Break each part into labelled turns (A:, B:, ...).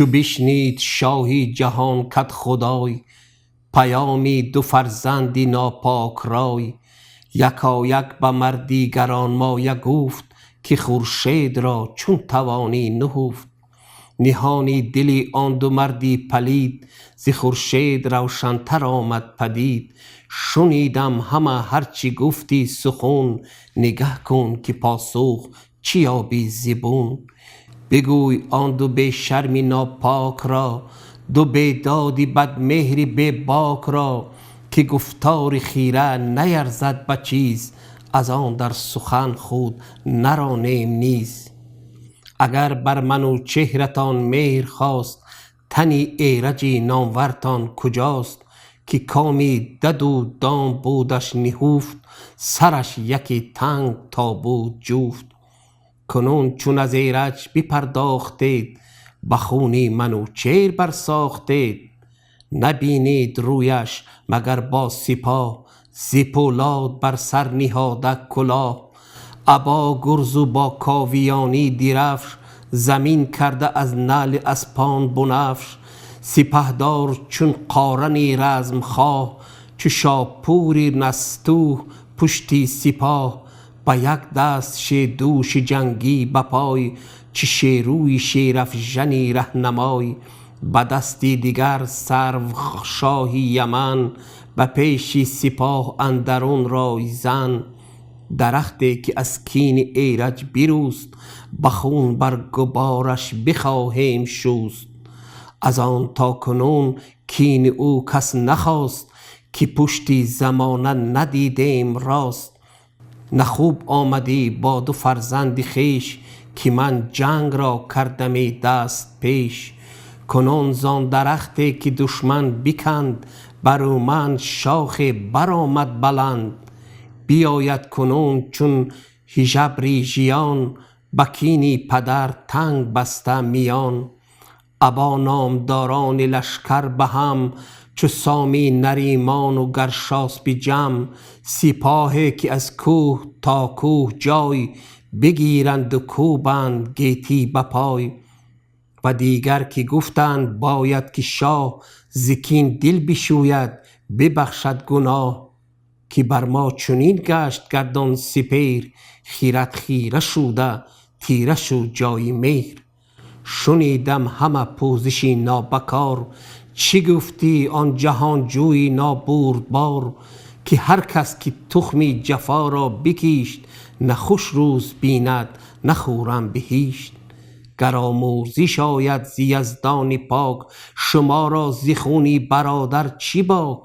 A: Чу бишнид шоҳи ҷаҳон кадхудой, паёми ду фарзанди нопок рой, якояк ба марди гаронмоя гуфт, ки хуршед ро чун тавонӣ нуҳуфт. Ниҳони дили он ду марди палид, зи хуршед равшантар омад падид. Шунидам ҳама ҳарчи гуфтӣ сухан, нигаҳ кун ки посух чӣ ёбӣ зибун. Бигӯй он ду бешарми нопок ро, ду бедоди бадмеҳри бебок ро, ки гуфтори хира наярзад ба чиз, аз он дар сухан худ наранем низ. Агар бар Манучеҳратон меҳр хост, тани Эраҷи номвартон куҷост? Ки коми даду дом будаш ниҳуфт, сараш яке танг то буд ҷуфт. Кунун чун аз Эраҷ бипардохтед, ба хуни Манучеҳр барсохтед. Набинед рӯяш магар бо сипоҳ, зи пӯлод бар сар ниҳода кулоҳ. Або гурзу бо ковиёнӣ дирафш, замин карда аз нали аспон бунафш. Сипаҳдор чун қорани размхоҳ, чу шопури настӯҳ пушти сипоҳ. Ба як даст шедӯши ҷангӣ ба пой, чу шерӯи шерафжани раҳнамой. Ба дасти дигар сарв шоҳи яман, ба пеши сипоҳ андарун ройзан. Дарахте ки аз кини Эраҷ бируст, ба хун бар губораш бихоҳем шуст. Аз он то кунун кини ӯ кас нахост, ки пушти замона надидем рост. На хуб омадӣ бо ду фарзанди хеш, ки ман ҷанг ро кардами даст пеш. Кунун зон дарахте ки душман биканд, бар ӯ ман шохе баромад баланд. Биёяд кунун чун ҳижабри жиён, ба кини падар танг баста миён. Або номдорони лашкар ба ҳам, чу соми наримон ва гаршосби ҷам. Сипоҳе ки аз кӯҳ то кӯҳ ҷой бигиранд ва кӯбанд гетӣ ба пой. Ва дигар ки гуфтанд бояд ки шоҳ зи кин дил бишӯяд бибахшад гуноҳ. Ки бар мо чунин гашт гардон сипеҳр, хирад хира шуда тира шуд ҷои меҳр. Шунидам ҳама пӯзиши нобакор, чӣ гуфтӣ он ҷаҳонҷӯи нобурдбор? Ки ҳар кас ки тухми ҷафо ро бикишт, на хуш рӯз бинад на хӯрам биҳишт. Гар омӯрзиш ояд зи яздони пок, шуморо зи хуни бародар чӣ бок?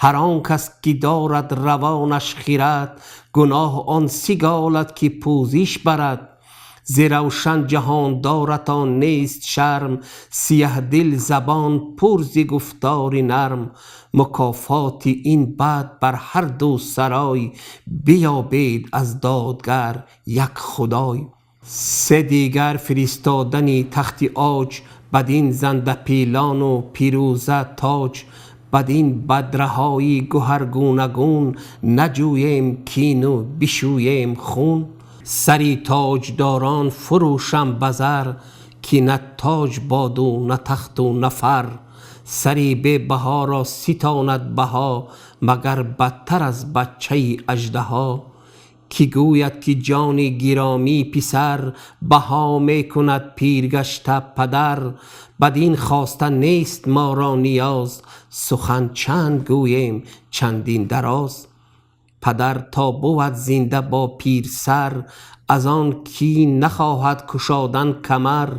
A: Ҳар он кас ки дорад равонаш хирад, гуноҳ он сиголад ки пӯзиш барад. Зи равшан ҷаҳондоратон нест шарм, сиёҳдил забон пур зи гуфтори нарм. Мукофоти ин бад бар ҳар ду сарой, биёбед аз додгар як худой. Се дигар фиристодани тахти оҷ, бадин зандапилону пирӯза тоҷ. Бадин бадраҳои гуҳаргунагун, наҷӯем кину бишӯем хун. Сари тоҷдорон фурӯшам ба зар, ки на тоҷ боду на тахту на фар. Сари бебаҳоро ситонад баҳо, магар бадтар аз бачаи аждаҳо. Ки гӯяд ки ҷони гиромӣ писар, баҳо мекунад пир гашта падар. Бадин хоста нест моро ниёз, сухан чанд гӯем чандин дароз. Падар то бувад зинда бо пирсар, аз он ки нахоҳад кушодан камар.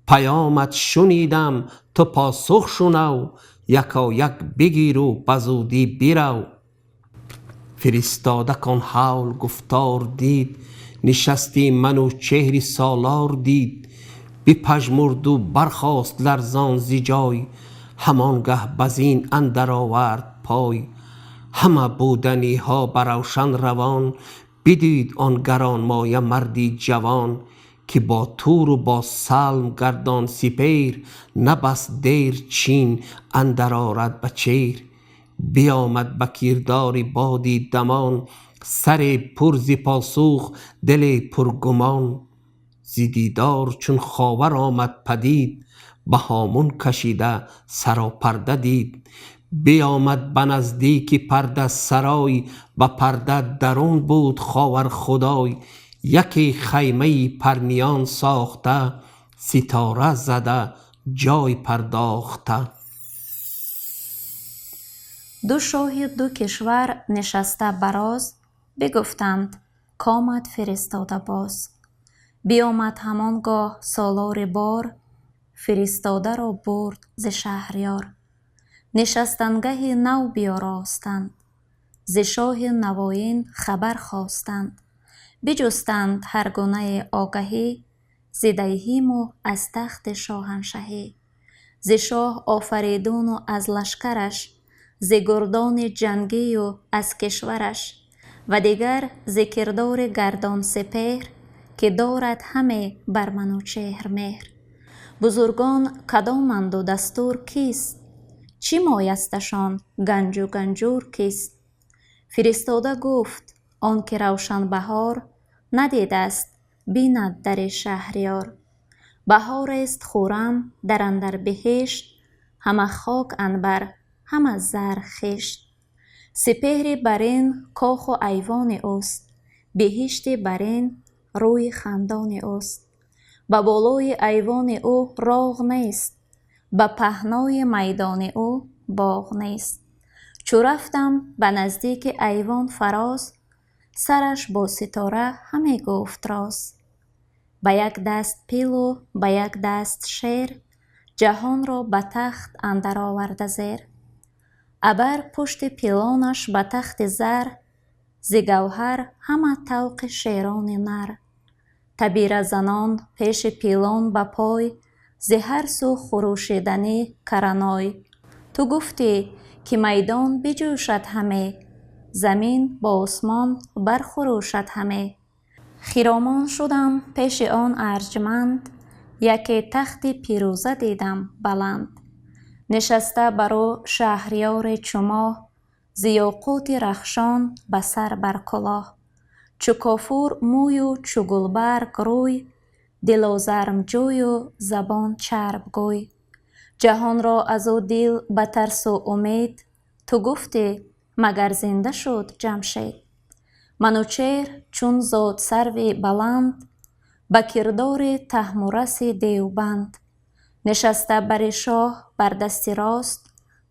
A: Паёмат шунидам ту посух шунав, якояк бигиру ба зудӣ бирав. Фиристода кон ҳавл гуфтор дид, нишасти Манучеҳри солор дид. Бипажмурду бархост ларзон зи ҷой, ҳамон гаҳ ба зин андар овард пой. Ҳама буданиҳо ба равшан равон, бидид он гаронмоя марди ҷавон. Ки бо туру бо салм гардон сипеҳр, набаст дер чин андар орад ба чеҳр. Биёмад ба кирдори боди дамон, саре пур зи посух диле пургумон. Зи дидор чун ховар омад падид, Ба ҳомун кашида саропарда дид. Биёмад ба наздики парда сарой, ба парда дарун буд Ховар худой. Яке хаймаи парниён сохта, ситора зада ҷой пардохта.
B: Ду шоҳи ду кишвар нишаста бароз, бигуфтанд комад фиристода боз. Биёмад ҳамон гоҳ солори бор, фиристодаро бурд зи шаҳриёр. Нишастангаҳи нав биёростанд, зи шоҳи навоин хабар хостанд. Биҷустанд ҳар гунае огаҳӣ, зи деҳиму аз тахти шоҳаншаҳӣ. Зи шоҳ Офаридуну аз лашкараш, зи гурдони ҷангию аз кишвараш, ва дигар зи кирдори гардон сепеҳр, ки дорад ҳаме бар Манучеҳр меҳр. Бузургон кадоманду дастур кист? Чӣ моясташон ганҷу ганҷур кист? Фиристода гуфт он ки равшанбаҳор надидаст, бинад дари шаҳриёр. Баҳорест хуррам дар андар биҳишт, ҳама хок анбар, ҳама зар хишт. Сипеҳри барин коху айвони ӯст, биҳишти барин рӯи хандони ӯст. Ба болои айвони ӯ роғ нест, ба паҳнои майдони ӯ боғ нест. Чу рафтам ба наздики айвон фароз, сараш бо ситора ҳаме гуфт роз. Ба як даст пилу ба як даст шер, ҷаҳонро ба тахт андар оварда зер. Абар пушти пилонаш ба тахти зар, зи гавҳар ҳама тавқи шерони нар. Табиразанон пеши пилон ба пой, зи ҳар сӯ хурӯшидани караной. Ту гуфтӣ ки майдон биҷӯшад ҳаме, замин бо осмон бархурӯшад ҳаме. Хиромон шудам пеши он арҷманд, яке тахти пирӯза дидам баланд. Нишаста бар ӯ шаҳриёре чу моҳ, зи ёқути рахшон ба сар бар кулоҳ. Чу кофур мӯю чу гулбарг рӯй, дилозармҷӯю забон чарбгӯй. Ҷаҳонро аз ӯ дил ба тарсу умед, ту гуфтӣ магар зинда шуд Ҷамшед. Манучеҳр чун зодсарви баланд, ба кирдори таҳмураси девбанд. Нишаста бари шоҳ бар дасти рост,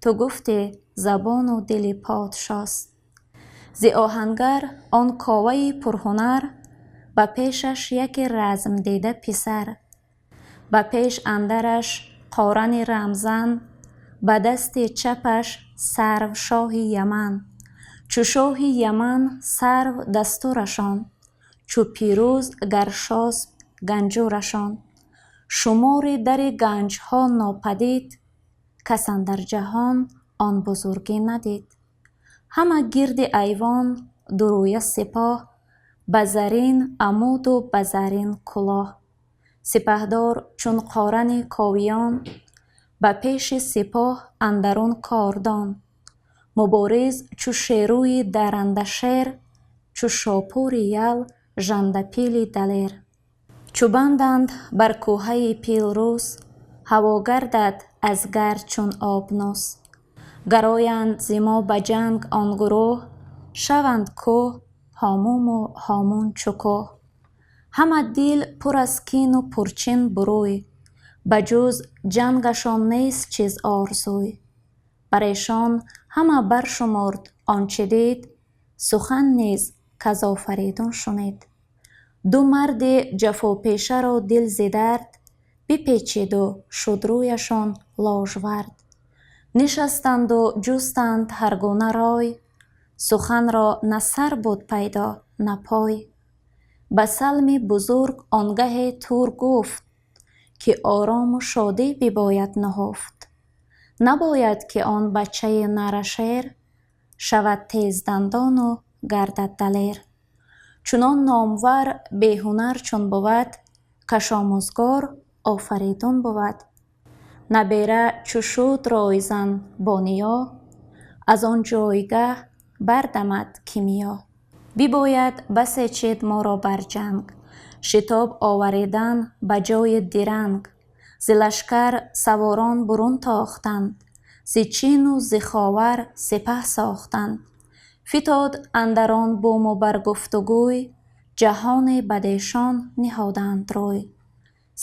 B: ту гуфтӣ забону дили подшост. Зи оҳангар он Коваи пурҳунар, ба пешаш яке размдида писар. Ба пеш андараш қорани рамзан, ба дасти чапаш сарв шоҳи Яман. Чу шоҳи Яман сарв дастурашон, чу пирӯз Гаршосп ганҷурашон. Шумори дари ганҷҳо нопадид, кас андар ҷаҳон он бузургӣ надид. Ҳама гирди айвон дурӯя сипоҳ, ба зарин амуду ба зарин кулоҳ. Сипаҳдор чун қорани ковиён, ба пеши сипоҳ андарун кордон. Мубориз чу шерӯи даранда шер, чу шопури ял жандапили далер. Чу банданд бар кӯҳаи пилрӯз, ҳаво гардад аз гард чун обнӯс. Гароянд зи мо ба ҷанг он гурӯҳ, шаванд кӯҳ ҳомуму ҳомун чу кӯҳ. Ҳама дил пур аз кину пурчин бурӯй, ба ҷуз ҷангашон нест чиз орзуй. Бар эшон ҳама баршумурд он чи дид, сухан низ каз Офаридун шунид. Ду марди ҷафопешаро дил зи дард, бипечиду шуд рӯяшон ложвард. Нишастанду ҷустанд ҳар гуна рой, суханро на сар буд пайдо, на пой. Ба Салми бузург он гаҳе Тур гуфт, ки орому шодӣ бибояд нуҳуфт. Набояд ки он бачаи нарашер шавад тездандону гардад далер. Чунон номвар беҳунар чун бувад, каш омӯзгор Офаридун бувад. Набера чу шуд ройзан бо ниё, аз он ҷойгаҳ бардамад кимиё. Бибояд басе чид моро бар ҷанг, шитоб оваридан ба ҷои диранг. Зи лашкар саворон бурун тохтанд, зи чину зи ховар сипаҳ сохтанд. Фитод андар он буму бар гуфтугӯй, ҷаҳоне бадешон ниҳоданд рӯй.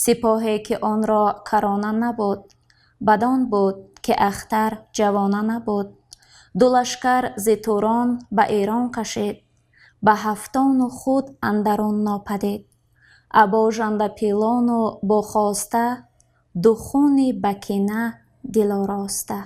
B: Сипоҳе ки онро карона набуд, бадон буд ки ахтар ҷавона набуд. Ду лашкар зи Турон ба Эрон кашид, ба ҳафтону худ андарун нопадид. Або жанда пилону бо хоста, ду хуни ба кина дилороста.